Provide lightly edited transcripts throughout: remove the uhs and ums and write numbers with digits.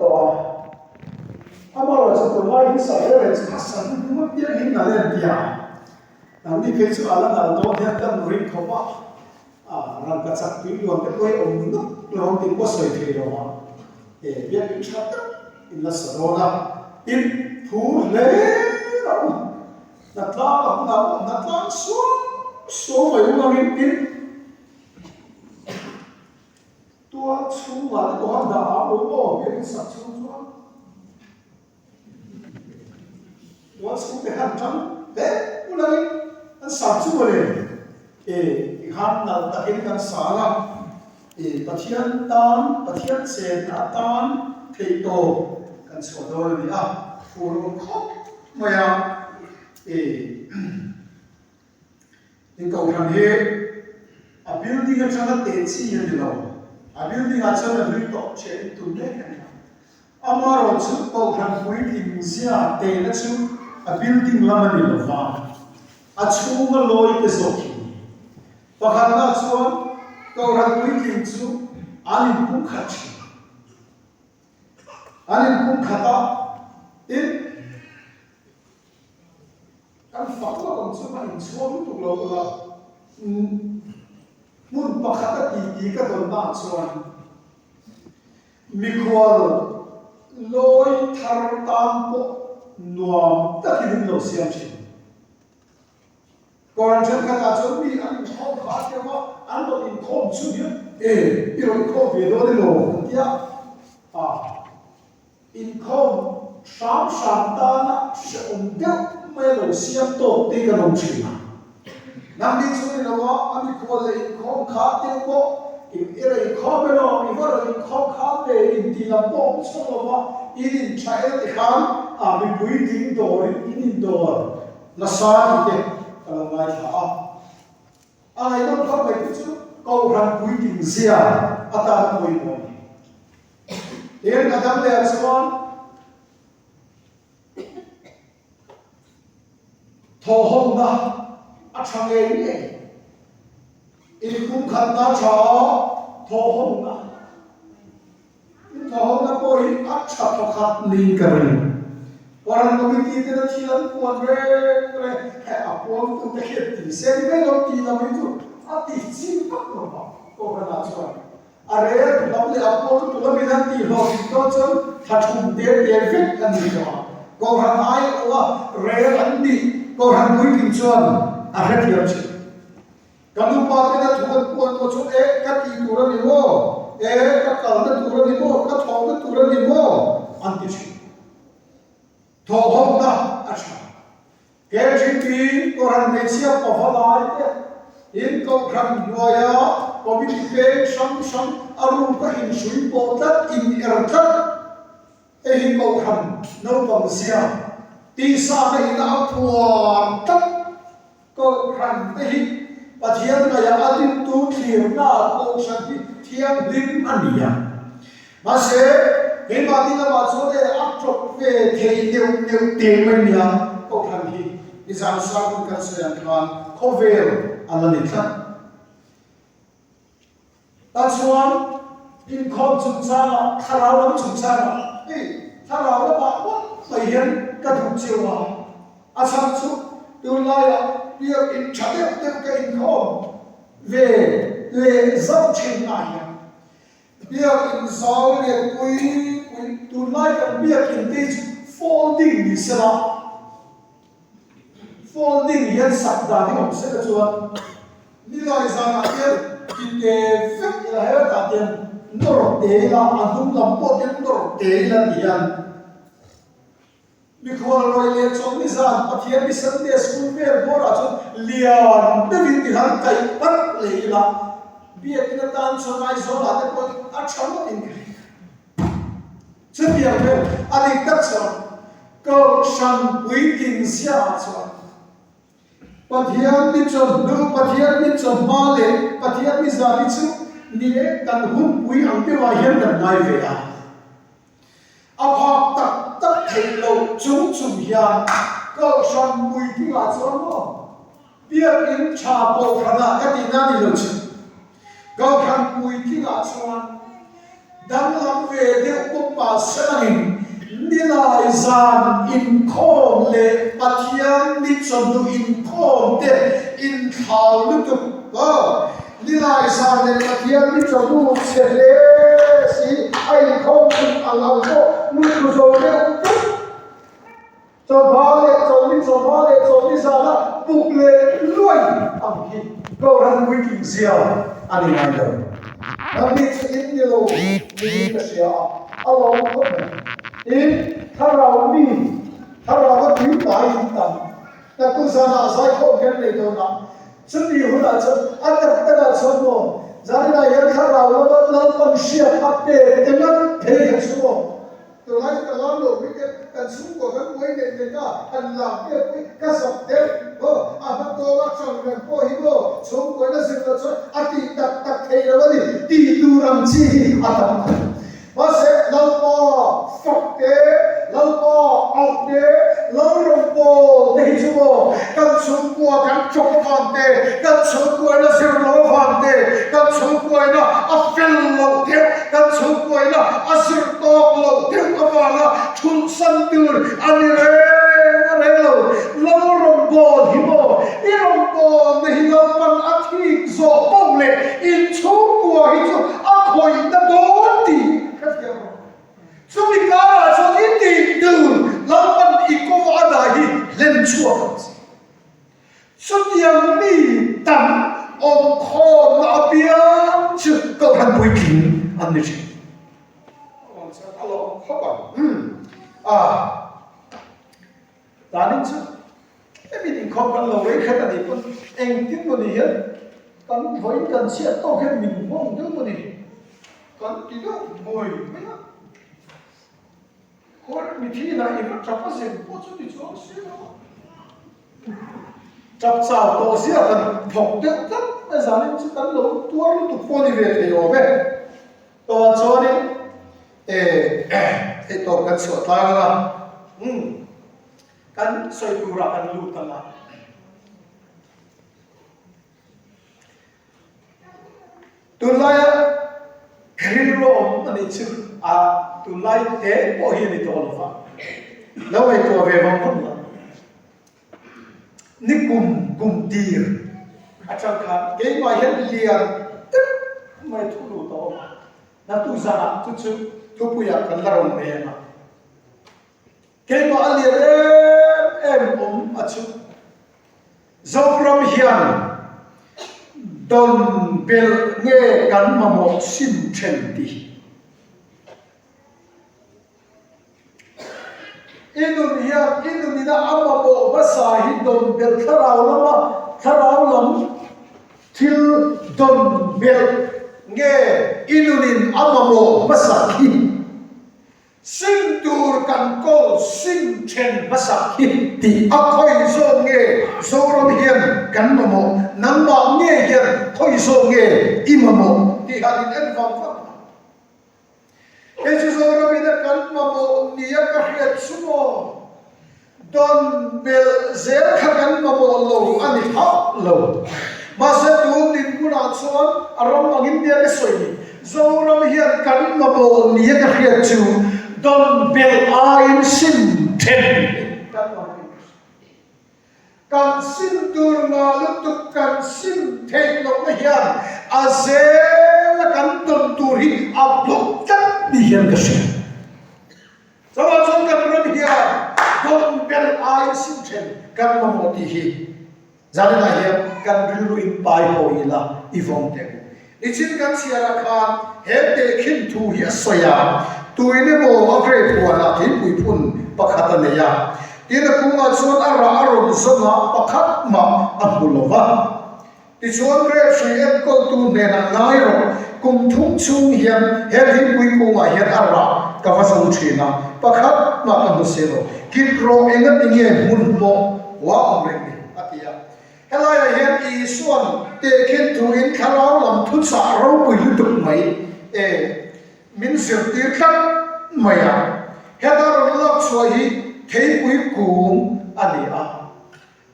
tawh a. Amaherawhchu tunlai hi sa reng reng chu a sa hnuhnung apiang hi nalh em tia nangni phei chu a la nalh dawn hian ka nu ring khawp a, a rangkachak tui luan te pawh hi awm nuk lo ang tih pawh sawi thei lo a, e biakin tha tak in la sa dawn a, tin phur hle rauh u, hnatlang a hunah pawh hnatlang suau suau mai u angin tin. Tual chhungah te pawh han dah ang lo maw biakin sak chhung chuan tual chhung te khan tang hle ulangin an sak chu mawle e tikhan nalh takin kan sang a e Pathian tan Pathian chenna atan theih tawp kan chhuah dawn a ni a fur awm khawp mai a e I kohhran hi a building atanga teh chi a ni lo. A building ah chuan a hlui tawh ṭhiah in tum mek a ni a. Amaherawhchu kohhran puitling zia tehna chu a building lam a ni lo va, a chhunga lawi te zawk hi a ni. Pakhatna chuan kohhran puitling chu an inpumkhat ṭhin. An inpumkhat a, tin, Kan fak lawk ang chu a inchhuak lutuk lo ula, hmun pakhat a titi ka dawnnaah chuan mikhual lawi thar tan pawh nuam takin in lo siam thin. Koran thenkhatah chuan mi an inkhawm kha a tia va, an rawn inkhawm chu hian e i rawn inkhawm ve dawn emaw an tia a. Inkhawm hram hram tana hrehawm deuh mai a lo siam tawk tih kan awm thin a. Nangni chu ni lo a, a mikhual leh inkhawm kha deuh pawh i i rawn inkhawm emaw, i va rawn inkhawm khan ve intih lam pawh awm chhuak lo va, in intha el ti khan a mipui ding dawrin in indawr nasa tih te ka lo ngaithla a. A ngaihnawm khawp mai te chu Kohhran puitling zia atana pawimawh a ni. Tin, a dang leh ah chuan thawhhawmna a tha ngei ngei. Inpumkhatna a tha a, thawhhawmna Inthawhhawmna pawh hi a tha thawkhat niin ka ring. Warren Committee tena thil an puan reng reng, he a puangtute khian ti se ni mai lo tih lam hi chu a ti ching vak lo vang Kohhranah chuan. A rel tu lam leh a pawl tu lamin an tih hlawhtling dawn chuan thla thum te te vek a ni tawh a. Kohhran aiawha rel an nih Kohhran puitling chuan a hrethiam thin. Ka nupa tena thu an puan pawh chu e ka tih tur a ni maw? E ka kalna tur a ni maw? Ka thawhna tur a ni maw? an ti thin. Thawhhawmna a tha. KGP Kohhran hmeichhia pava lai te in Kohhran hnuaia committee peng hrang hrang a ruka inhrui pawh tlat, in er tlat. Hei hi Kohhran naupang zia tisa na ina a phuar tlat. Kohhran te hi Pathian ngaihah a dintu thlirna Kohhran hi thianghlim a ni a. Mahse, keimahni lamah chuan e a ṭawp ve thei neuh neuh teh mai nia Kohhran hi nizan sermon kan sawi ang khan khawvel a la ni tlat. Tachuan, inkhawm chungchangah, thlarau lam chungchangah, hei thlarau lamah ngawt mai hian ka duh cheu a, a chhan chu tunlaiah biakin ṭha deuh deuh ka inkhawm ve leh zauh ṭhinah hian Biakin zau lian pui pui tunlai kan biakin te hi chu folding ni sela, folding hian sak dan hi awm sela chuan nilai zanah hian ti te vek ila hetah te hian nawr te ila a hnung lam pawh te nawr te ila ti hian Mikhual rawi leh chawlhni zan Pathian ni Sunday School vel bawrah chuan lian deuhin ti han kaih parh leh ila, biakin atan chuan Aizawlah te pawh a tha ngawt in ka ring a. Chutiang vel a dik tak chuan Kohhran puitling ziaah chuan Pathian ni chawhnu, Pathian ni chawhma leh Pathian ni zan hi chu ni e kan hunpui ang deuhah hian kan ngai ve a. A phak tak tak theih loh chung chung hian Kohhran puitlingah chuan maw Biakinn tha Kohhranah ka tihna a ni lo chu. Kohhran puitlingah chuan danglam ve deuh pawp mah sela. zan inkhawm leh Pathian ni chawhnu inkhawm te inthlau lutuk aw. Nilai zan leh Pathian ni chawhnu chhe hle si a inkhawm thut ang ang pawh mutthlu zo deuh vek. Chawhma leh chawlhni chawhma leh chawlhni zana puk leh luai ang hi Kohhran puitling zia a ni ngai lo. Nangni chu in ni lo niin ka hria a, a lawm khawp mai. Tin, thlarau mi, thlarau a tui pai in tam. Naktuk zanah zaikhawm kan nei dawn a, chumi hunah chuan a tak takah chuan maw, zaninah hian thlarau lama Lalpan hriat a pek te ngat phei kha chu maw, Tunlai chu ka lam lo bik e, kan chhungkua kan buai neih neih a, han lam vel pawh hi ka zak deuh maw, a hma tawnga chang reng pawh hi maw chhungkuaina zir loh chuan a tih tak tak thei lo a ni tih tur ang chi hi a tam khawp. Mahse Lalpa fak te, Lalpa auh te, Lalrawnpawl te hi chu maw kan chhungkua kan chawp avang te, kan chhungkuaina zir lo avang te, kan chhungkuaina a fel loh deuh, kan chhungkuaina a zir tawk loh deuh avanga thunsan tur a ni reng a reng lo. Lalrawnpawl hi maw i rawnpawlna hi Lalpan a thik zawh poh leh inchhungkua hi chu a khawihna dawn tih hrethiam rawh. Chumi karah chuan i tih tur Lalpan i kawng a dah hi hlen chhuak ang che. Chutiang mi tam awmkhawmna apiang chu Kohhran puitling an ni thin. A lawm khawp ang. Umm. A. Danin chu hemi inkhawm kan lo rei khat a nih pawn engtin maw ni hian kan vawiin kan chhiat tawk hian min nghawng deuh maw ni kan ti deuh buai mai a. Khuar mithi inah i va tap a zin pawh chu ni chuang si lo a. Tap chau tawh zia kan thawk deuh tlat mai zanin chu kan lo tuar lutuk pawh ni ve thei awm e. Tawh chuanin e theihtawp kan chhuah tlang anga umm kan sawi turah kan lut ang a. Tunlaia ka rilru a awm a nih chu a tunlai te pawh hi a ni tawh lo va, lo ngaihtuah ve vang vang la. Ni kum kum tir atang khan keimah hian lian deuh mai thu lut a awm a, naktuk zanah chu chu thupuiah kan la rawn nei ang a. Keimah a lian em em awm a chu. Zoram hian dawn belh nge kan mamawh sim then tih. I nun hian i nunina a mamawh hmasa hi dawn belh thlarau lama thlarau lam thil dawn belh nge i nunin a mamawh hmasa khi. Sim tur kan kawl sim then hmasak hi tih a khawi zawk nge Zoram hian kan mamawh, nangmah nge hian khawi zawk nge i mamawh tih han in en vang vang a. Kei chu Zoram ina kan mamawh nia ka hriat chu maw? Dawn belh zel kha kan mamawh lo a ni hauh lo. Mahse tun dinhmunah chuan a ram angin nia ka sawi ni. Zoram hian kan mamawh nia ka hriat chu dawn belh aiin sim then hi kan mamawh in ka hria. Kan sim tur ngah lutuk kan sim theih lohna hian a zela kan dawn tur hi a block tlat ni hian ka hria. Chuvang chuan kan ram hian dawn ber aiin sim then kan mamawh tih hi zaninah hian kan rilru in pai haw ila i vawng teh u. Nichin kan chhiarah khan he tehkhin thu hi a sawi a, tuin emaw a grape huanah thingpui phun pakhat a nei a, tin a kungah chuan a rah a rawn zawng a, pakhat mah a hmu lo va. Tichuan grape hrui enkawltu hnenah ngai rawh, kum thum chhung hian he thingpui kungah hian a rah ka va zo thin a, pakhat mah ka hmu si lo. Kit rawh engati nge hmun pawh hua awm reng ni? a ti a. Helaiah hian Isua'n tehkhin thuin thlarau lam thuchah ropui lutuk mai e min zirtir tlat mai a. Heta rawn lak chhuah hi theipui kung a ni a.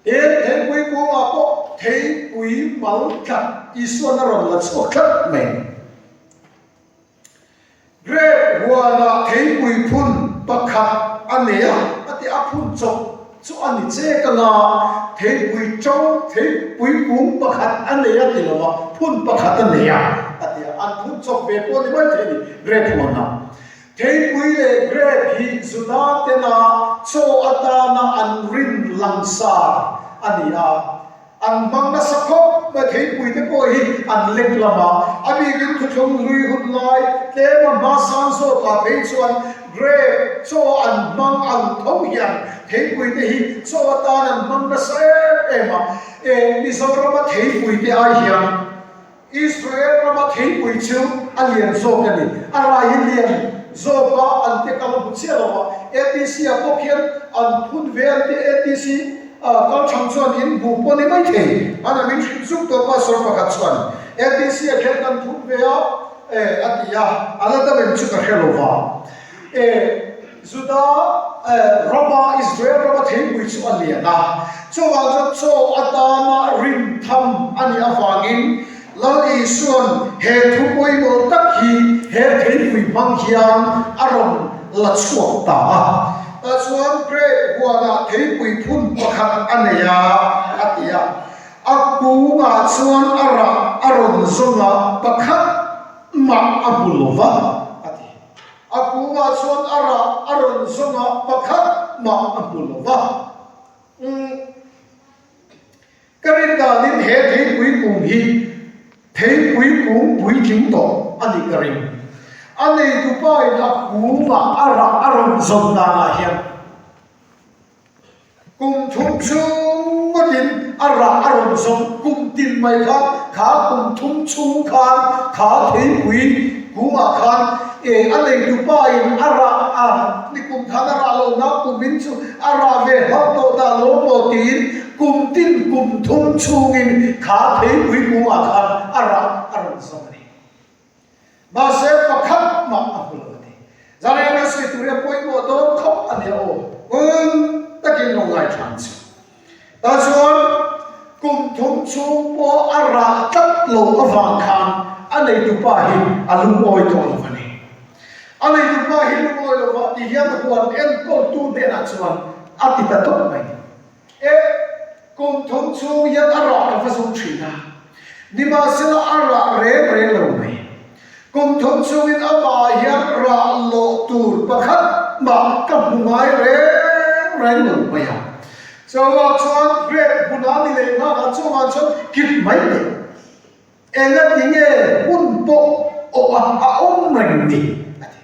Tin, theipui kungah pawh theipui mal tlat Isua'n a rawn la chhuak tlat mai. Grape huanah theipui phun pakhat a. a nei a, a ti a phun chawp chu a ni chek anga theipui ṭo theipui kung pakhat a nei a ti lo a, phun pakhat a nei a a ti a, an phun chawp ve pawh ni mai thei a ni grape huan ah. Theipui leh grape hi Juda tena chaw atana an rin langsar a ni a. An hmang nasa khawp mai theipui te pawh hi an lek lam a, a bikin thuthlung hlui hun lai tlema hma sang zawkah phei chuan grape chaw an hmang ang tho hian theipui te hi chaw atan an hmang nasa em em a, e Mizorama theipui te ai hian Israel rama theipui chu a lian zawk a ni. A rai hi lian zawk a, an te kal a hmu chiah lo a. ATC ah pawh khian an phun ve an tia ATC kal chhang chuan in hmu pawh ni mai thei. Hmanah min hrilh zuk tawh pastor pakhat chuan ATC ah khian kan phun ve a e a ti a, a la dam em chu ka hre lo va. E Juda rama, Israel rama theipui chu a lian a, chuvang chuan chaw atana rin tham a nih avangin Lal Isua'n he thu pawimawh tak hi he theipui hmang hian a rawn la chhuak ta a. Tah chuan grape huanah theipui phun pakhat a nei a, a ti a. A kungah chuan a rah a rawn zawng a, pakhat mah a hmu lo va, a ti. A kungah chuan a rah a rawn zawng a, pakhat mah a hmu lo va. Umm. Ka rin danin he theipui kung hi theipui kung puitling tawh a nih ka ring. A neitupain a kungah a rah a rawn zawn danah hian. Kum thum chhung ngawtin a rah a rawn zawm kum tin mai kha, kha kum thum chhung khan kha theipui kungah khan e a neitu pa in a rah a ni kum khan a rah lo na kum in chu a rah ve hlauh tawh dah lo maw tiin kum tin kum thum chhungin kha theipui kungah khan a rah a rawn zawm a ni. Mahse pakhat mah a hmu lo a ti. Zan reng sawi tur hi a pawimawh dawn khawp a nia aw. Ngun takin lo ngaithla ang che. Tah chuan kum thum chhung pawh a rah tlat lo avang khan a neitupa hi a lungawi tawh lo a ni. A neitupa hi lungawi lo vah ti hian huan enkawltu hnenah chuan a ti ta tawp mai. E, kum thum chhung hian a rah ka va zawng thin a, nimahsela a rah reng reng lo mai. Kum thum chhungin amah hian rah lawh tur pakhat mah ka hmu ngai reng reng lo mai a. Chuvang chuan grape hmunah ni leh nghakah chungah chuan kip mai teh. Engati nge hmun pawh awh a a awm reng ni? a ti.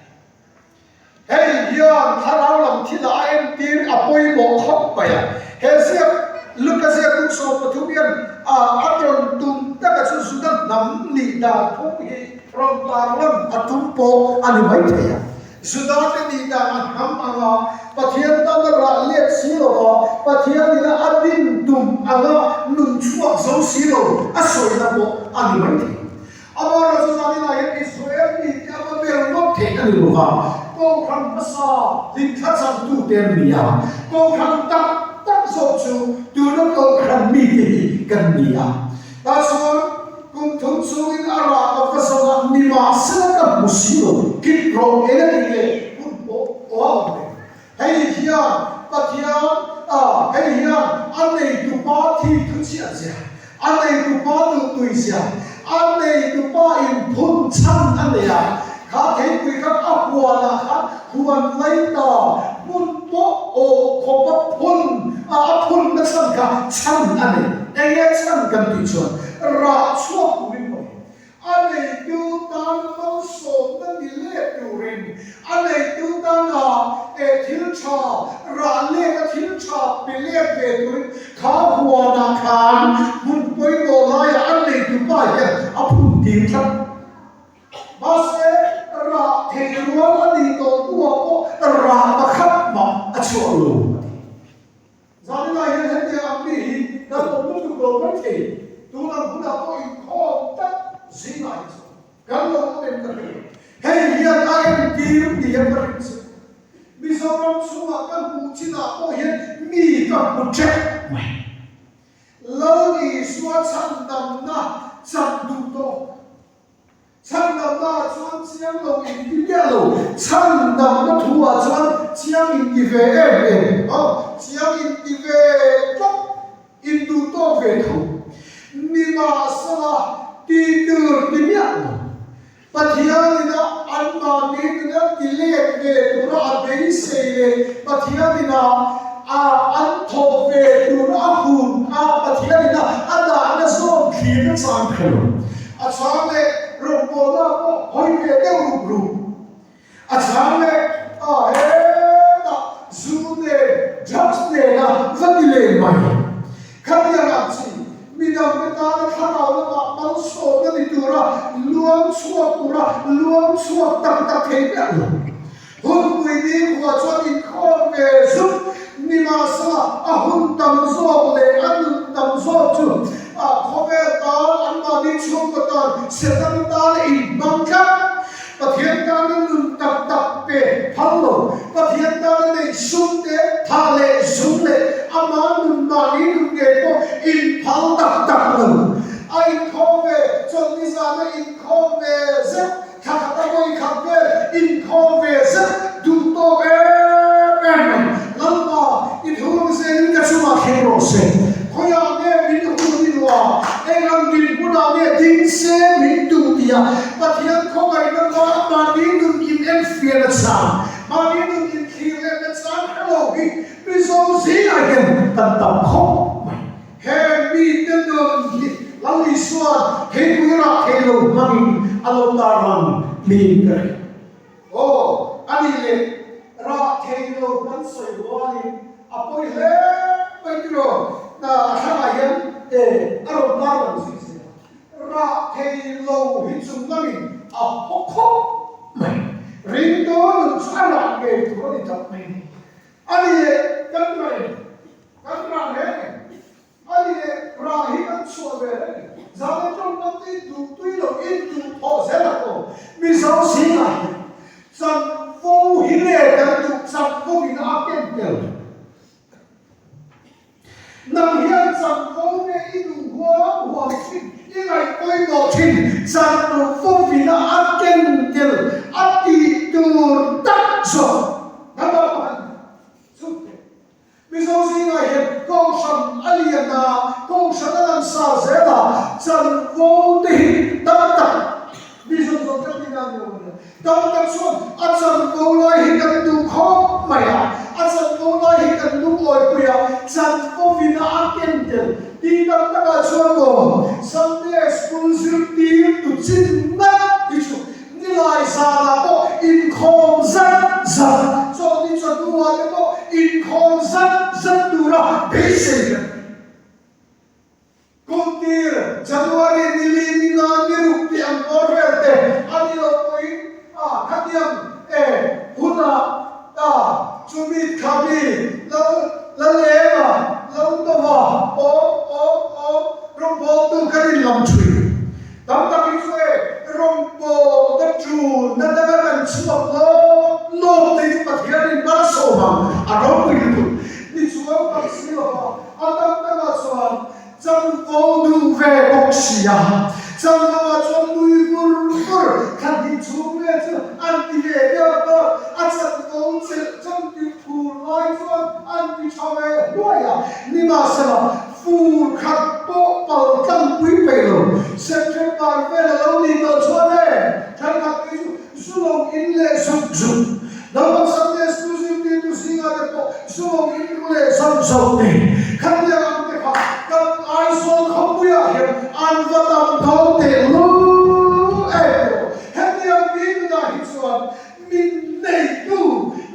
Hei hian thlarau lam thilah a entir a pawimawh khawp mai a. He ziak Luka ziak kum 13 hian a a rawn tum taka chu Juda hnam nih dan phung hi rawn tarlan a tum pawh a ni mai thei a. Juda te nih dan a hnam anga Pathian tana rah let si lova Pathian ina a din tum anga nun chhuak zo si lo a sawina pawh a ni mai thei. Amaherawh chu zaninah hian Israel mite a va ber ngawt theih a ni lo va, Kohhran hmasa hlimthla changtute an ni a, Kohhran tak tak zawk chu tuna Kohhran mite hi kan ni a. Tah chuan kum thum chungin a rah ka va zawng a, nimahsela ka hmu si lo, kit rawh eng a nih leh hun pawh aw a awm reng. Hei hian Pathian a, hei hian a neitupa thi thu chhiat zia, a neitupa duhtui zia, a neitupa in phun chhan a nei a, kha theipui khan a huanah khan huan lai ta hmun pawh awh khawpa phun a, a phun na chhan kha chhan a nei. Enge chhan kan tih chuan rah chhuak turin pawhin A neitu tan malsawmna ni let turin, a neitu tana eh thil tha rah let a thil tha pe let ve turin kha huanah khan hmun pawimawh laiah a neitu pa hian a phun tir tlat. Mahse, rah thei rual a nih tawh hnuah pawh rah pakhat mah a chhuah lo a ti. Zaninah hian hetiang ang mi hi kan awm lutuk lo mai thei. Tun ang hunah pawh inkhawm tlat zingah hi chuan kan lo awm em ka hre lo. Hei hian a entir ni a ka ring che. Mizoram chhungah kan hmuh chinah pawh hian mi ka hmu tep mai. Lal Isua chhandamna chan duh tawh. Chhandamna ah chuan chiang lo in ti miah lo, chhandamna thu ah chuan chiang in. inti ve em em a, chiang inti ve tlat, induh tawk ve tho. Nimahsela, ti tur ti miah lo. Pathianin a anmahni nuna ti let ve tura a beisei leh Pathianin a a an thawh ve tura a hun a Pathianin a a dahna zawm thlir na chang kher lo. A chang leh rawngbawlna pawh hawi ve deuh rup rup. A chang leh a hetah zu nen drugs nena va ti leh mai. Khatiang ang chi midangte tana thlarau lamah malsawmna ni tura luang chhuak tura luang chhuak tak tak thei miah lo. Hunpui ni khua chuan inkhawm ve zuk nimahsela a hun tam zawk leh a nun tam zawk chu a khawvel tan anmahni chhungkaw tan Satan tana inhmang tlat. Pathian tana nun tak tak pe phal lo, Pathian tana neih sum te, tha leh zum leh ama nun mahni nun ngei pawh inphal tak tak lo. A inkhawm ve, chawlhni zana inkhawm ve zet, thla khat a vawi khat vel inkhawm ve zet duh tawk em em mai. Lalpa, i thu zelin ka chungah thleng rawh se. Khawiah nge min hun i duh a, eng ang dinhmunah nge ding se min duh tia Pathian khawngaihna hmaa mahni nun in enfiahna chang, mahni nun in thlir lehna chang hre lo hi Mizo zingah hian kan tam khawp mai. Heng mite nun hi Lal Isua'n theipui rah thei lo hmangin a lo tarlang niin ka ring. Aw, a nih leh rah thei lo kan sawi rualin a pawi hle mai tiraw? A thlangah hian e a rawn tarlang zui zel a. Rah thei lo hi chung lamin a haw khawp mai. Ringtu nun chu a rah ngei tur a ni tlat mai a ni. A ni leh kan rah em? Kan rah reng em? A ni leh rah hi kan chhuah ve reng em? Zan atang kan tih duh tui lo in duh thawh zel a aw. Mizo zingah hian chanvo hi nge kan duh chanvo in a ken tel? Nang hian chanvo nge i duh huam huam thin, i ngaih pawimawh thin, chanvovina a ken tel a tih tur tak zawk nangmah pawh chhuk teh. Mizo zingah hian Kohhran a lian a, Kohhran a langsar zel a, chanvo te hi tam tak Mizo zawng kan tih dan ni lo a nia. Tam tak chuan a chanvo lai hi kan duh khawp mai a, a chanvo lai hi kan lungawi pui a, chanvovin a a ken tel tih tam takah chuan maw Sunday School zirtirtu chin ngat hi chu nilai zanah pawh inkhawm zat zat, chawlhni chawhnuah te pawh inkhawm zat zat tura beisei kan ni. Kumtir, January ni li ni nga ni ruk tih ang pawl vel te a ni lo pawhin a khatiang e hunah ta chumi khami lo la leng a, lo dawm a, awm awm awm rawngbawltu kan inlam thin. Tam tak hi chu e rawngbawlna tulna danga kan chhuak lawk lawk te chu Pathianin malsawm ang a ropui lutuk ni chuang tak si lova. A tam takah chuan chanvo duh ve bawk si a, chanvoah chuan nui vur vur thla hnih chhung vel chu an ti ve deuh tawh, a chanvo chelh chan ti phur lai chuan an ti tha ve hluai a, nimahsela fur khat pawh pal tlangpui peih lo, September vel a lo nih tawh chuan e, thenkhat te chu zu lo in leh zuk zuk. Naupang Sunday School zirtirtu zingah te pawh Zawng in ru leh zauh zauh te, khatiang ang te kha kan Aizawl khawpuiah hian an va tam dawn teh lul em tawh. Hetiang mi nunah hi chuan min neitu,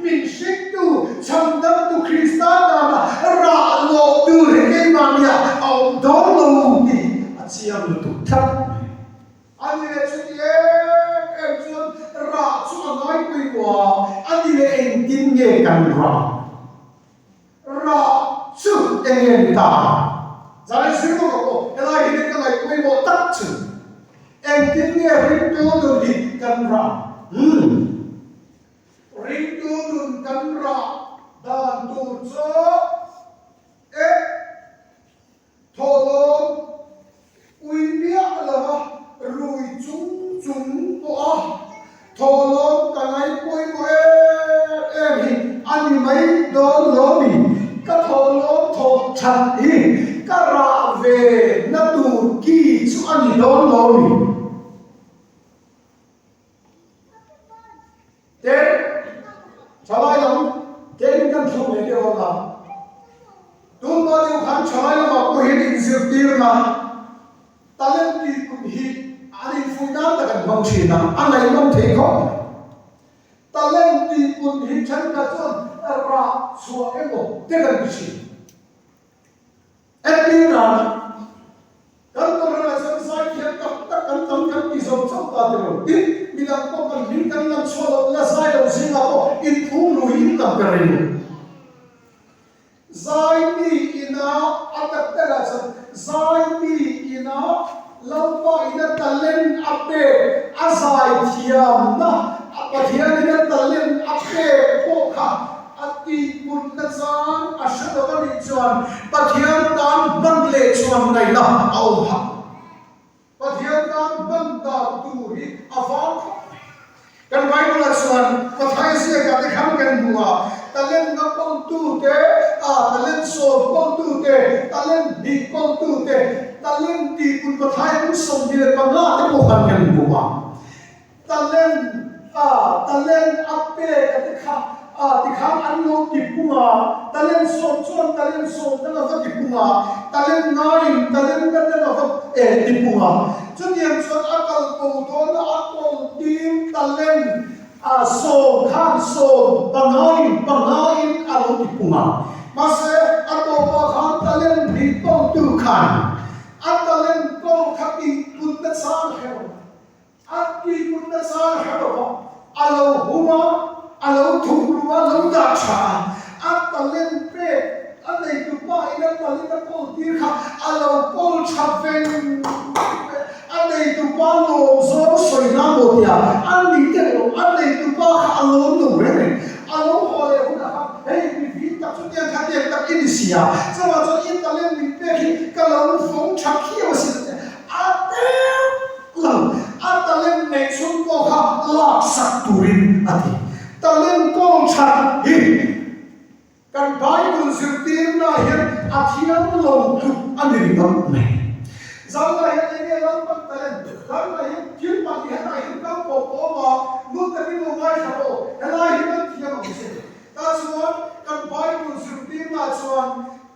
min hringtu, chhandamtu Krista tana rah lawh tur hi keimahniah a awm dawn lo tih a chiang lutuk tlat mai. A ni leh chuti em em chuan rah chu a ngaipui kuah a, a ni leh engtin nge kan rah? Rah chu eng nge ni ta? Zan zir bawk ang aw, helai hi ka ngaihpawimawh tak chu engtin nge ringtu nun hi kan rah? Umm. Ringtu nun kan rah dan tur chu e. Thawhlawm ui miah lova rui chung chung pawh a thawhlawm ka ngaih pawimawh em em hi a ni mai. mai dawn lo mi? Ka thawhlawm thawh that hi ka rah ve na tur ki chu a ni dawn lo mi? Tin, thalai lam kein kan thluk leh deuh ang a, tunhma deuh khan thalai lamah pawh hian inzirtirna talent tih kum hi an infuih nan tak an hmang thin a, a ngaihnawm thei khawp mai. Talent tih kum hi thenkhat chuan rah chhuah emaw te kan ti thin. Entir nan, kan Kohhranah chuan zaithiam tak tak kan tam kan ti zo chauh ta ti lo. Tin, midang pawh kan hlim kan lam chhuah loh la zai lo zingah pawh inphum lui in tam ka rei lo. Zai mi ina a tak takah chuan zai mi ina Lalpa ina talent a pek a zaithiamna Pathian ina talent a pek pawh kha A tihpunna chang a hre lo a nih chuan Pathian tan hman leh chuan ngaihna a awm phah. Pathian tan hman dan tur hi a vang khawp mai. Kan Bible-ah chuan Mathaia ziakah te khan kan hmu a, talent nga kawltu te, a talent sawm kawltu te, talent hnih kawltu te, talent tihpun Mathaia bung 25 te pawh khan kan hmu a. Talent a talent a pek a te kha a tikhan an lo ti pung a, talent sawm chuan talent sawm dang a va ti pung a, talent ngaiin talent na dang a va eh ti pung a. Chutiang chuan a kal ko dawn a, a kawl tir talent a sawm khan sawm pangain pangain a lo ti pung a. Mahse a tawpah khan talent hnih tawltu khan a talent kawl kha tih putna chang hreh lo. A tihput nasa hre lo va, a lo hum a, a lo thuk ru a, lo dah tha a, a talent pek a neitu pa in a talent a kawl tir kha a lo kawl tha veng veng, a neitu pa lawm zawng sawi hna maw tia a ni deuh lo, a neitu pa kha a lawm lo reng reng, a lo haw leh hunah khan hei mi vin tak chu tiang kha tiang tak i ni si a, chuvang chuan i talent min pek hi ka lo vawng tha khiau a sin a tia, a deuh. Lo, a talent neih chhung pawh kha laksak turin a ti. Talent kawl that hi kan Bible zirtirna hian a thiam lo tluk a ni ringawt mai. Zanlai hian enge Lalpan talent, zanlai hian thil pahnih hetah hian kal pawh ka awm a, ngun takin lo ngaithla rawh, helai hi kan thiam ang che. Tah chuan kan Bible zirtirna chuan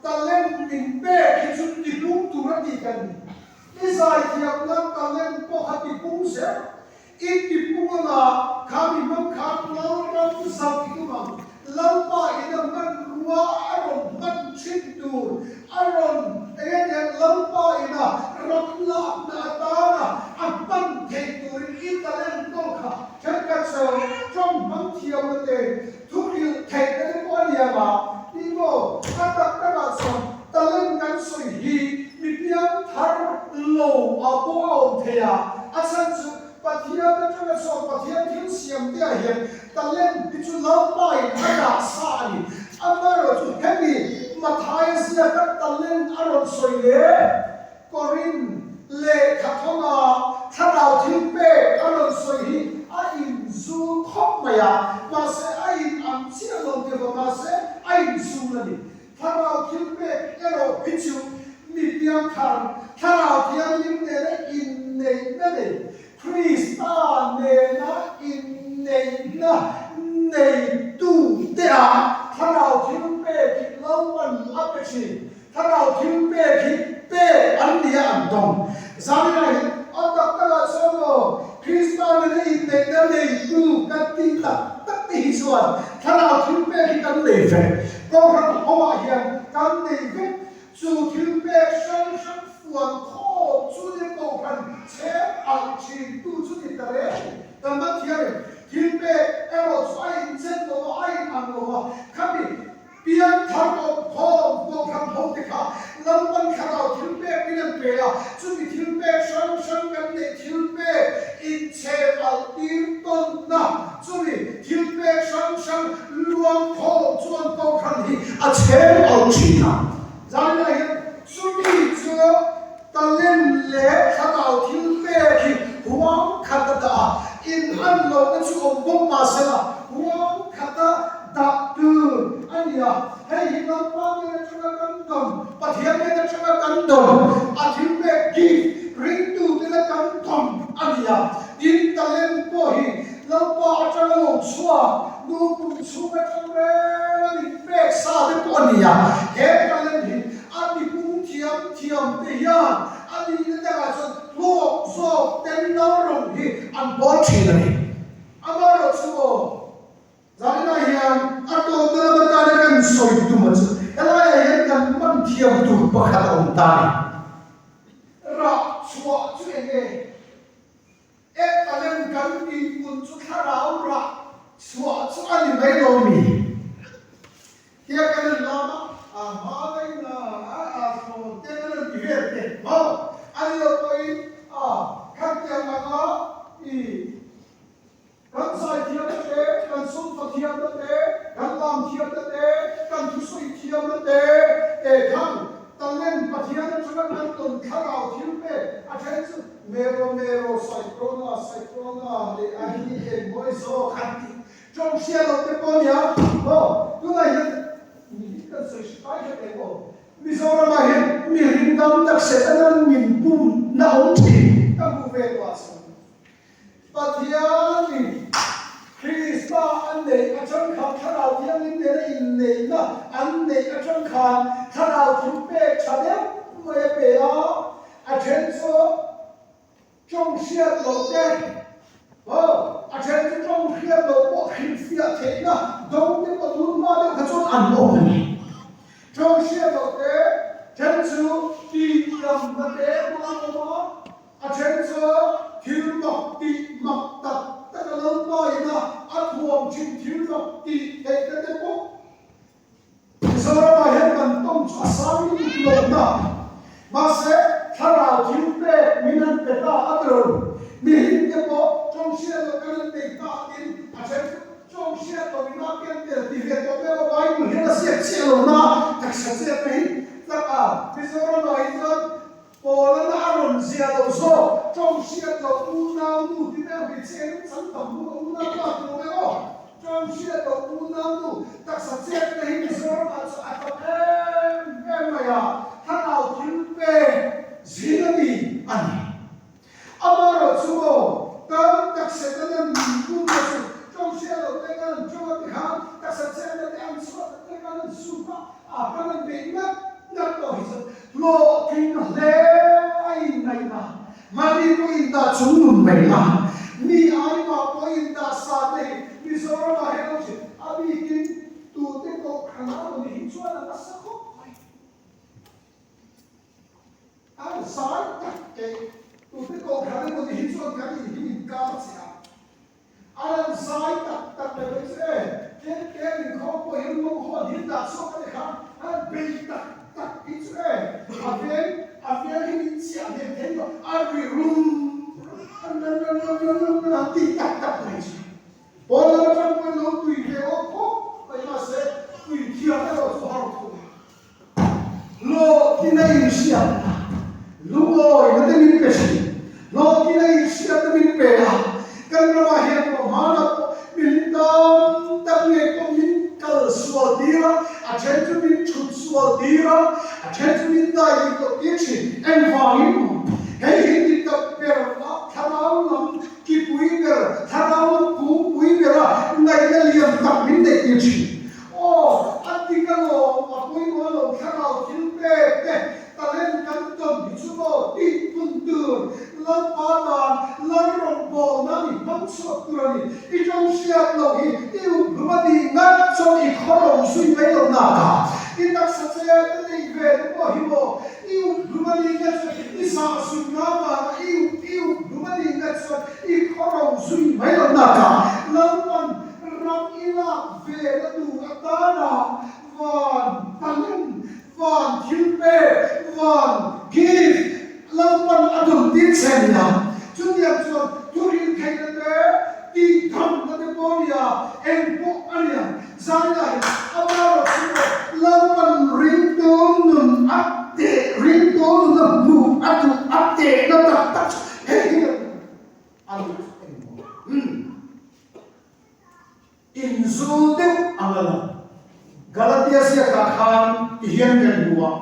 talent min pek hi chu tipung tur a tih kan ni. I zaithiamna talent pawh kha tipung zel. I tipung anga kha mi hmang khan Lalram zauh i tum ang. Lalpa in a hmanrua a rawn hman thin tur a rawn eng nge niang Lalpa in a ram lakna atana a hman theih turin i talent pawh kha thenkhat chu tawng hmang thiamna te thuhrilh theihna te pawh a ni ang a. Ni maw? A tak takah chuan Talent kan sawi hi mi piang thar lo ah pawh a awm thei a, a chhan chu Pathian atanga chuan Pathian thil siam te ah hian talent hi chu Lalpa in a dah sa a ni. Amaherawh chu hemi Mathaia ziaka talent a rawn sawi leh Korin lehkha thawnga thlarau thil pek a rawn sawi hi a inzul khawp mai a, mahse a in ang chiah lo ti lo mahse a inzul a ni. Thlarau thil pek erawh hi chu mi piangthar, Thlarau Thianghlim nena inneihna nei, Krista nena inneihna neitute ah Thlarau thil pek hi Lalpan a pe thin. Thlarau thil pek hi pek an nia an dawng. Zaninah hian a tak takah chuan maw Krista nena inneihna neitu kan tih tak tak te hi chuan Thlarau thil pek hi kan nei vek. Kohhran hoah hian kan nei vek. Chu thil pek hrang hrang fuan khawm chu nia kohhran chhem alh thin tu chu ni ta reng a ni. Kan va thiam em? Thil pek erawh chu a inchen lo a, a inang lo a. Khami Piangthar awm khawm kohhran ho te kha Lalpan thlarau thil pek min an pe a, chumi thil pek hrang hrang kan neih thil pek inchhem alh tir tawnna, chumi thil pek hrang hrang luang khawm chuan kohhran hi a chhem alh thin a. Zaninah hian chumi chu talent leh thlarau thil pek hi huang khat a dah a, in an lohna chu awm bawk mahsela huang khata dah tur. ni a, hei hi Lalpa nen atanga kan dawn, Pathian nen atanga kan dawn, a thil pek, gift, ringtuten a kan dawn a ni a. Tin, talent pawh hi Lalpa atanga lo chhuak, nu pum chhung atang reng a min pek sa te pawh a ni a. He talent hi a mipum thiam thiam te hian a nihna dangah chuan hlawk zawk ten lalrawng hi an bawl thin a ni. Amaherawhchu aw, Zaninah hian a tawpna lam atana kan sawi tum a chu helaiah hian kan man thiam tur pakhat a awm ta a ni. Rah chhuah chu eng nge? E talent kan tih pun chu thlarau rah chhuah chu a ni mai lo mi? Tia kan han lam a, a hma ngaina a a thlawn te kan han ti vel te maw? A ni lo pawhin a khatiang anga i Kan zaithiamna te, kan sumfa thiamna te, kan lam thiamna te, kan thusawi thiamna te, e khang talent Pathian atanga kan tawn thlarau thil pek a then chu Mero mero saikrona saikrona leh a hi eng mawi zawk han tih tawng hria lo te pawh nia maw tunah hian mi hi kan sawi hri kai hret eng aw Mizoramah hian mi ringdam tak Setanan min pumna awm thin ka hmuh ve tawh ah chuan Pathianin Krista an neih atang khan Thlarau Thianghlim nena inneihna an neih atang khan Thlarau thil pek tha deuh mai a pe a, a then chu tawng hriat loh te, aw, a then chu tawng hriat loh pawh hrilhfiah theihna dawng te pawh tun hma deuh kha chuan an awm a ni. Tawng hriat loh te, then chu tihtiamna te pawh an awm a. A then chu thil mak tih mak tak tak a Lalpa ina a thuam thin thil mak tih theihna te pawh Mizoramah hian kan tawng chu a sang lutuk lo na. Mahse, thlarau thil pek min han pe ta a ti lo. Mihring te pawh tawng hriat loh kan han nei ta tin a then chu tawng hriat loh ina ken tel ti ve tawh mek a Bible hian a ziak chiah lo na taksa chet na hi tak a Mizoramah hi chuan Pawlana a rawn zia lo zawk, tawng hriat loh unau nu ti deuh hmeichhe eng chang tam bawk a unau pa ti lo deuh aw. Tawng hriat loh unau nu taksa chet te hi Mizoramah chu a tam em em mai a, thlarau thil pek zing a mi a ni. Amaherawh chu maw, tam taksa tan an min pumna chu tawng hriat loh te kan an tawng a ti khan taksa chetna te an chhuat te kan an suk a, a kan an beih ngat ngat tawh hi chuan Hlawhtling hle a innaihna, mahni pawh indah chung nun mai a, mi aimah pawh indah sa te hi Mizoramah hian awm thin. A bikin tute kohhran a rawn hi chuan a nasa khawp mai. A zai tak ke tute kohhran emaw ni hi chuan kan in hi min kar che a. A rawn zai tak tak leh mai chu e, tlem tlem inkhawm pawh hi ruang hawn hi dah chhuak a ni kha, a rawn bei tak tak hi chu e, a veng a veng hi min chiah hmel thei lo, a ri rum rum rum rum rum rum rum rum han ti tak tak mai chu. Pawn lam atang pawhin lo tui ve awk khawp mai mahse tui thiam erawh chu har thung a. Hlawhtlin a inhriatna lungawina te min pe thin. Hlawhtlin a inhriatna min pe a, kan ramah hian pawh hmanah pawh min tam tak ngei pawh min kal sual tir a, a then chu min thut sual tir a, a then chu min dai dik loh tir thin. Engvangin maw? Hei hi ti tak ber a thlarau lam kipui ber, thlarau lam kungpui bera ngaihna lian tak min neih tir thin. Aw, a dik alawm, a pawimawh alawm thlarau thil pek te, talent kan tawn hi chu maw tih pun tur, Lalpa tan Lal rawngbawlna a ni hmang chhuak tur a ni. I tawng hriat loh hi i up hlum a nih ngat chuan i khawrawng zui mai lo nakah i taksa che te neih ve te pawh hi maw i up hlum a nih ngat chuan i zahzumna vanga i up i up hlum a nih ngat chuan i khawrawng zui mai lo nakah Lalpan Ram i lak ve na tur atana van talent, van thil pek, van gift Lalpan a dawn tir che a nia. Chutiang chuan thuril theihna te, tihdamna te pawh a nia, eng pawh a nia. Zaina hi amaherawh chu Lalpan ringtu nun a teh, ringtu nun a hmuh a duh a tehna tak tak chu hei hi a ni chu engmaw? Umm. Inzul deuh ang a lang. Galatia ziakah khan ti hian kan hmu a,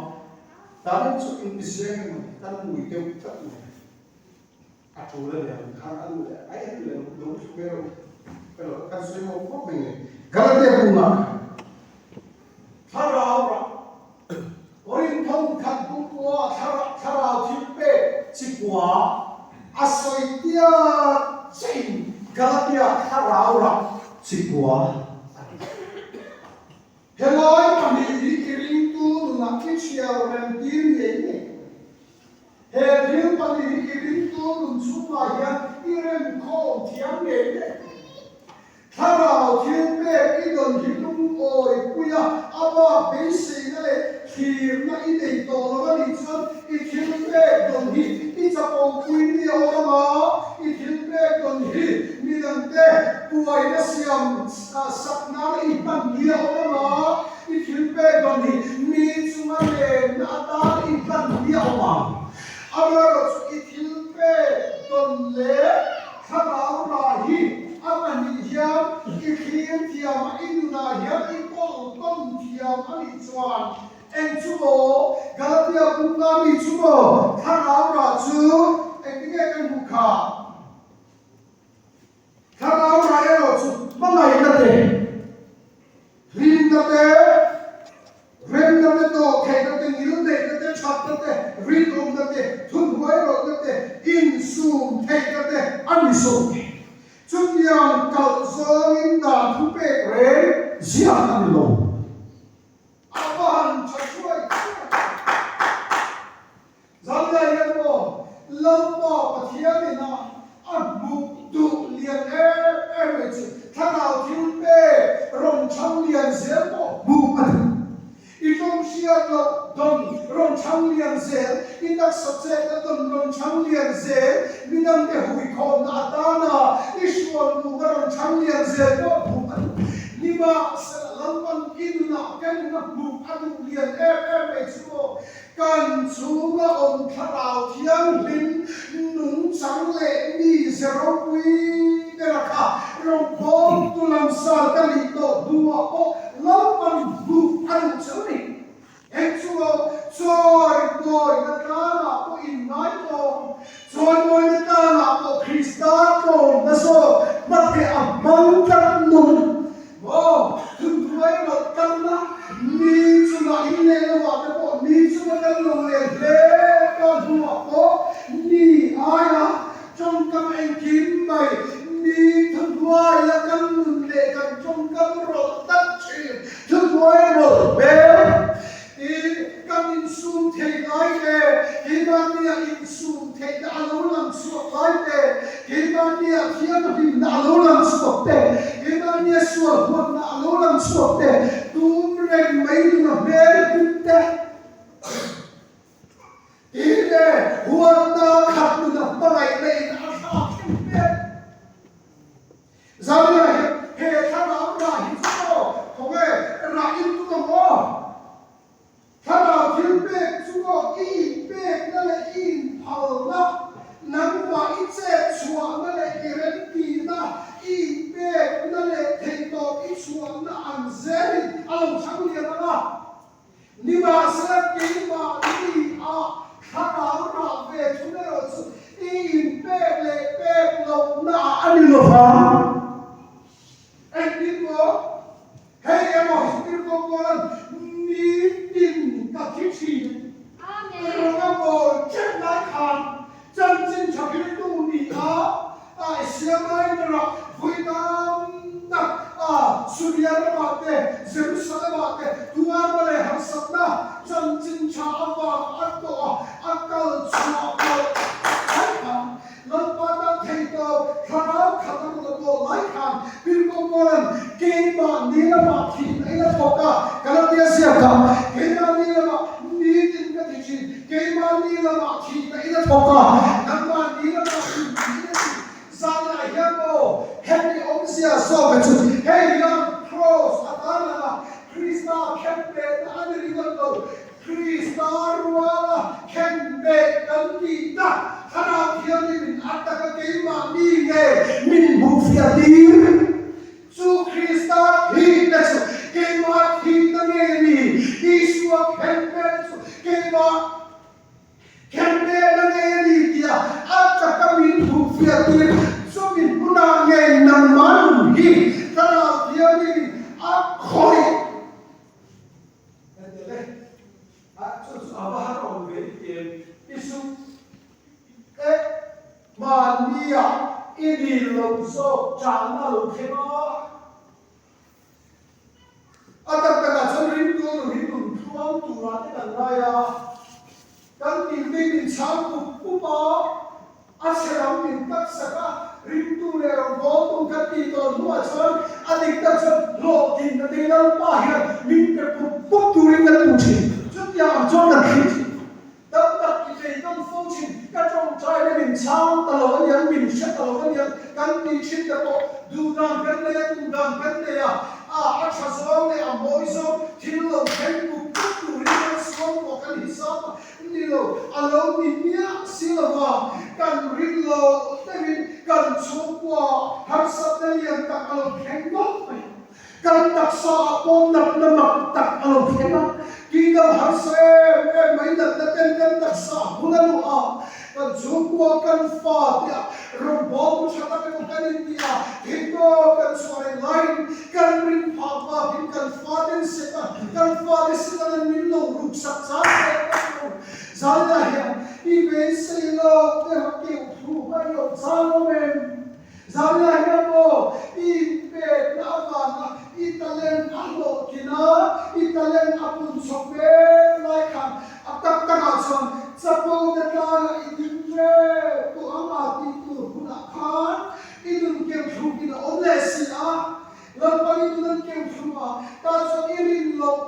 Danin chu inti zeng emaw ni, kan mui deuh tlat mai. A tul a nia, khan a luh leh ai a ti leh lo lo thlu ve rawh u. Ka lo kan sawi mawp mawp mai le. Galatia bungah khan thlarau rah Korinthon khat bungkua thlarau thil pek chikua a sawi tiat chiahin Galatia thlarau rah chikua a ti. Helai pahnih hi i ringtu nunah i chhiar remtir ngei ngei tur a ni. He thil pahnih hi i ringtu nun chhungah hian i remkhawm thiam ngei ngei tur a ni. Thlarau thil pek i dawn hi lungawi pui a, a bak beiseina leh thlirna i nei tawh lo a nih chuan i thil pek dawn hi i chapo pui ni a awm ang a, i thil pek dawn hi midangte buaina siam sak nana i hman ni a awm ang a, i thil pek dawn hi mi chunga lenna atan i hman ni a awm ang. Amaherawhchu i thil pek dawn leh Thlarau rah hi a pahnih hian i thlir thiam a, i nunah hian i pawlh tawn thiam a nih chuan eng chu maw? Galatia bunga mi chu maw? Thlarau rah chu engtinge kan hmuh kha? Thlarau rah erawh chu hmangaihna te, Hlimna te, remna te, tawhtheihna te, ngilneihna te, thatna te, rinawmna te, thunhuairawlhna te, insum theihna te a ni zawk e. Chutiang kalh zawngin dan thu pek reng ziak a ni lo. A va han tha thuai thuai em! Zanlai hian maw Lalpa Pathianin a a hmuh duh lian em em mai chu thlarau thil pek rawn chhang lian zel pawh hmuh a duh. I tlawm hriat loh dawn rawn chhang lian zel, i taksa chetna dawn rawn chhang lian zel, midangte huikhawmna atana i hrual nunga rawn chhang lian zel pawh hmuh a duh. Nimahsela Lalpan i nunah ka nuna hmuh a duh lian em em mai chu maw Kan chhunga awm thlarau thianghlim nungchang leh mi ze ropui bera kha rawngbawltu lamsar ka nih tawh hnuah pawh Lalpan hmuh a duh cheu ni. Eng chu aw, chawi mawina tlangah pawh inngaitawm, chawi mawina tlangah pawh Krista tlawmna zawk hmatheh a hmang tlat nun. Maw, thunhnuai rawlh tlang a, mi chungah in leh lo ah te pawh mi chunga kan lo leh hle ta hnuah pawh mi aia tawngkam engkim mai mi thunhnuai a kan nun leh kan tawngkam rawlh tlat thin, thunhnuai rawlh hmel i kan insum thei lai te, keimahnia insum theihna a lo lang chhuak lai te, keimahnia thianghlimna a lo lang chhuak te, keimahnia sual huatna a lo lang chhuak te, tum reng mai nuna hmel hlim te, tih leh huatna khat nuna hmangaihna in a thlak thleng hmel. Zania hian he thlarau rah hi chu maw khawnge rah in tum ang aw? Thlarau thil pek chu maw i inpekna leh i inphalna, nangmah i chet chhuahna leh i remtihna, i inpekna leh theihtawp i chhuahna ang zelin a lo chhang lian ang a. Nimahsela keimahni ah thlarau rah ve thung erawh chu i inpek leh pek lohna ah a ni lo vang. Engtin maw? Hei emaw hi Tirhkoh Paula'n nitin ka thi thin a ti. Rawng a bawl ṭep lai khan chanchin ṭha hriltu ni a a siamai berah vui tam tak a Suria ramah te, Jerusalem-ah te tuarna leh harsatna chanchin tha avang a tawh a, a kal chhuah palh lai khan Lalpa tan thei tawp thlarau khat a rawn a bawl lai khan Tirhkoh Paula'n keimahni lamah thihna in a thawk a, Galatia ziakah keimahni lamah nitin ka ti thin. Keimahni lamah thihna in a thawk a, nangmahni lamah inthihna a ti. Zanah hian maw hemi awmzia zawk a chu hei hian Kraws a tarlang a, Krista khenbehna a ni ringawt lo, Krista ruala khenbeh kan tihna Thlarau Thianghlimin a taka keimahni nge min hmuhfiah tir? Chu Krista thihna chu keimah thihna ni. chungah Khenbehna ngei a ni tia a taka min hmuhfiah tir chumi hmunah ngei nangmah nun hi Thlarau Thianghlim a khawih. Heti le, a chu chu a va har awm ve i ti em? I sum e, mahnia i dil loh zawk chahna lo thleng a. A tak takah chuan ringtu nun hi nun tluang turah te kan ngai a, kan tihte min chhang pup pup a, a chhe lam min tak sak a, ringtu leh rawngbawltu kan tih tawh hnuah chuan a dik tak chuan hlawhtlinna te Lalpa hian min pe pup pup turin kan duh thin. Chutiang ang chuan kan thlir thin. Tam tak i beidawn fo thin, ka tawngtai na min chhang ta lo aniang, min hre ta lo aniang, kan tih thin te pawh duh dan kan nei a, duh dan kan nei a, a a tha zawng leh a mawi zawng thil lo thleng pup pup turin kan suam pawh kan hisap a ni lo, a lo ni miah si lo va, kan rin lo deuhin kan chhungkua harsatna lian tak a lo thleng nawlh mai. Kan taksa ah pawh natna mak tak a lo thleng a, tih deuh harsa em em mai natna ten kan taksa a hmun a luh a, kan chhungkua kan fa te ah rawngbawltu tha tak emaw kan inti a, theihtawp kan chhuah reng laiin kan rin phak bakin kan fa ten set a, kan fa te set an min lo ruk sak chang em em lo. Zaiah hian i beisei lo te ha keuh thu hmai lo chang awm em? Zalna hian maw i inpekna avanga i talent a hlawhtlin a, i talent a pun chhawk mek lai khan a tak takah chuan chapo te tlangah i ding ṭep tawh ang a tih tur hunah khan i nun keu thlukin a awm leh si a. Lalpan i nun an keu thluk a, tah chuan i rin loh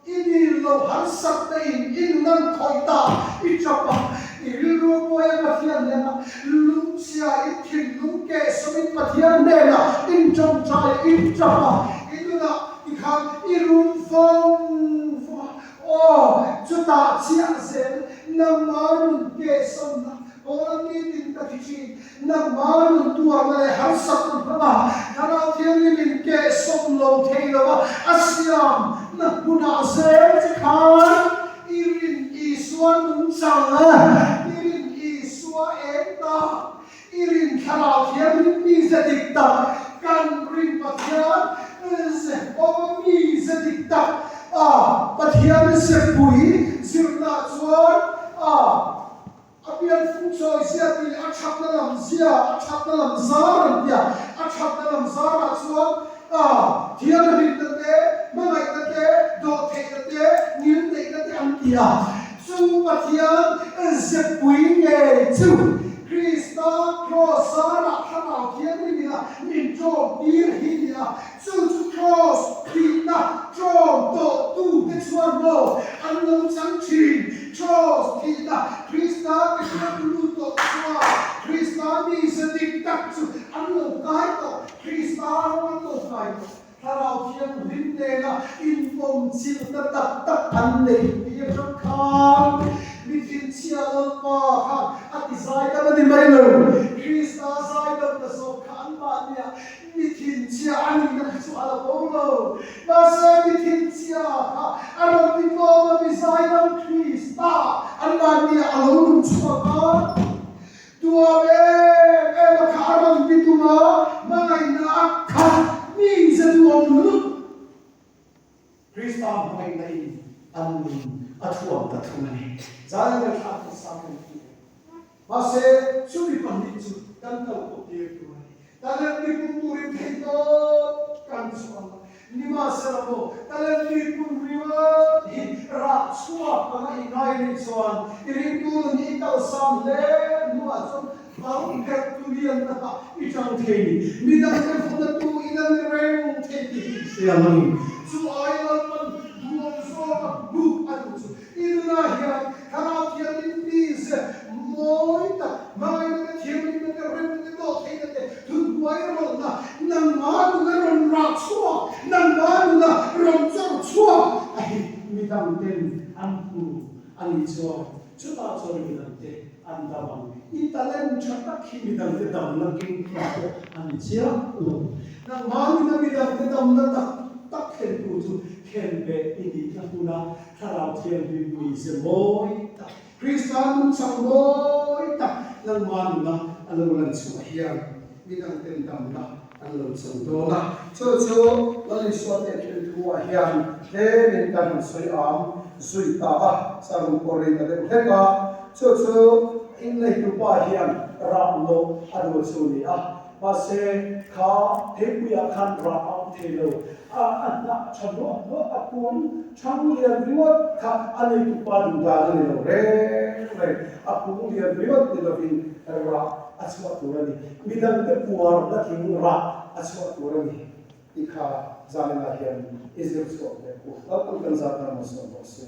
I dil lo harsat na in i nun an khawih ta, i tap a, i rilru a buai a Pathian hnenah lungchhia in thinlung kehsawm in Pathian hnenah in tawngtai a, in tap a, i nunah tikhan i rum vawng vawng a, aw chutah chiah zel nangmah nun kehsawmna Paula meeting ka ti thin. Nangmah nun tuarna leh harsatna hmanga Thlarau Thianghlim in kehsawm lo thei lo a, a siam na hmunah zel che khan i rin Isua nungchang a, i rin Isua eng tak, i rin Thlarau Thianghlim mize dik tak, kan rin Pathian Jehova mize dik tak a, Pathian zepui zirna chuan a. A pianfung chawi zia tih leh a thatna lam zia, a thatna lam zar an ti a, a thatna lam zarah chuan a thianghlimna te, hmangaihna te, dawhtheihna te, ngilneihna te an ti a. Chu Pathian zepui ngei chu Krista kraws zarah Thlarau Thianghlimina min ṭawm tir hi ni a. Chu chu kraws thihna ṭawm tawh tute chuan maw an lo chang ṭhin? Kraws thihna Krista ke hriat lut tawh chuan Krista mize dik tak chu an lo kai tawh, Krista rawng an lo kai tawh. Thlarau Thianghlim nena inpawmchilhna tak tak an nei tir atang khan mi thinchhia Lalpa khan a ti zaidam a ni mai lo. Krista zaidamna zawk kha anmahnia Mi thinchhia a nihna kha chu a la bo lo. Mahse, mi thinchhia kha a rawn ti tlawm a, mi zaidam Krista anmahni ah a lo nung chhuak a. Tuam em em a kha a rawn ti tum a, hmangaihna a khat mi ze duhawm lut. Krista hmangaihna in an nun a thuam ta thung a ni. Zai ngaihthla kan sang kan ti em? Mahse, chumi pahnih chu kan kal pawh tir tur a ni. Talent mipum turin theihtawp kan chhuah ang a, nimahsela maw talent mipum ringawt hi rah chhuak anga i ngai nih chuan i ringtu nun hi i kalsan hle hnuah chuan bang pherh tu lian takah i tang thei ni. Midangte vuna tu in a ni reng thei tih hi i hria ang a ni. Chu ai Lalpan duhawm zawka hmuh a duh chu I nunah hian Thlarau Thianghlim mize mawi tak, hmangaihna te, thianghlimna te, remna te, dawhtheihna te, thunhnuai rawlhna, nangmah nuna rawn rah chhuak, nangmah nuna rawn chawr chhuak a hi midangten an hmu a nih chuan chutah chuan midangte an dam ang. I talent tha tak hi midangte damna keng hma pawh a ni chiang lo. Nangmah nuna midangte damna tak tak thlentu chu. Khenbeh i nihna huna Thlarau Thianghlim mize mawi tak, Krista nungchang mawi tak nangma nuna a lo lan chhuah hian midangten damna an lo chang dawn a. Chu chu Lal Isua te thil thu ah hian tlemin kan han sawi ang zui ta a, sermon pawh rei ta deuh hlek a. Chu chu inneitupa hian rah loh a duh chu a ni a. Mahse, kha theipuiah khan rah a awm thei lo. A a hnah tha hluah hluah, a kung thang lian ringawt kha a neitupa duh dan a ni lo reng reng. A kung lian ringawt ni lovin rah a chhuah tur a ni. Midangte puarna tling rah a chhuah tur a ni tih kha zaninah hian i zir chhuak ve ku. Lalpan kan zat nan malsawm rawh se.